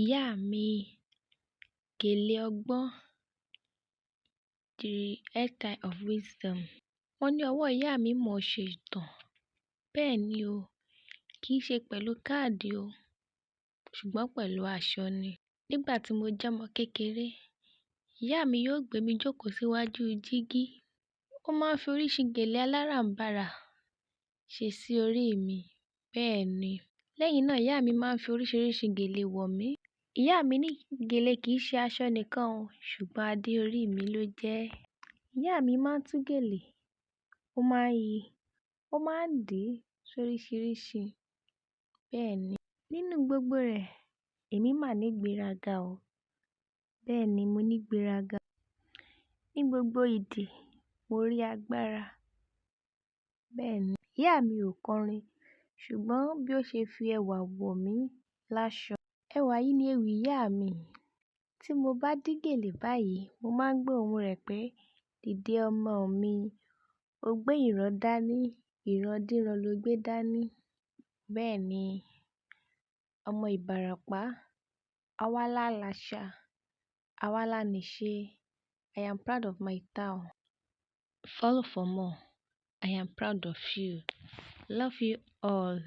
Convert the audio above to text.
Ìyá mi, gèlè ọgbọ́n, the head of wisdom. Wọ́n ní ọwọ́ ìyá mi mọ̀ ṣe ìtàn. Bẹ́ẹ̀ ni o, kì í ṣe pẹ̀lú káàdì o, ṣùgbọ́n pẹ̀lú aṣọ ni. Nígbà tí mo jẹ́ ọmọ kékeré, ìyá mi yóò gbé mi jókòó síwájú jígí. Ó máa ń fi oríṣi gèlè aláràǹbarà ṣe sí orí mi. Bẹ́ẹ̀ ni. Lẹ́yìn náà, ìyá mi máa ń fi oríṣiríṣi gèlè wọ̀ mí. Ìyá mi ní gèlè kì í ṣe aṣọ nìkan o, ṣùgbọ́n adé orí mi ló jẹ́. Ìyá mi máa ń tú gèlè, ó máa ń yi, ó máa ń dì sóríṣiríṣi. Bẹ́ẹ̀ ni. Nínú gbogbo rẹ̀, èmi máa ní ìgbéraga o. Bẹ́ẹ̀ ni, mo ní ìgbéraga. Ní gbogbo ìdí, mo rí agbára. Bẹ́ẹ̀ ni. Ìyá mi ò kọrin, ṣùgbọ́n bí ó ṣe fi ẹwà wọ̀ mí láṣọ. Ẹwà yìí ni ewì ìyá mi. Tí mo bá dì gèlè báyìí, mo máa ń gbọ́ ohùn rẹ̀ pé, "Dìde ọmọ mi, o gbé ìran dání, ìran díran lo gbé dání." Bẹ́ẹ̀ ni, ọmọ Ìbàràpá, àwa lá làṣà, àwa lá níṣe. I am proud of my town. Follow for more. I am proud of you. Love you all.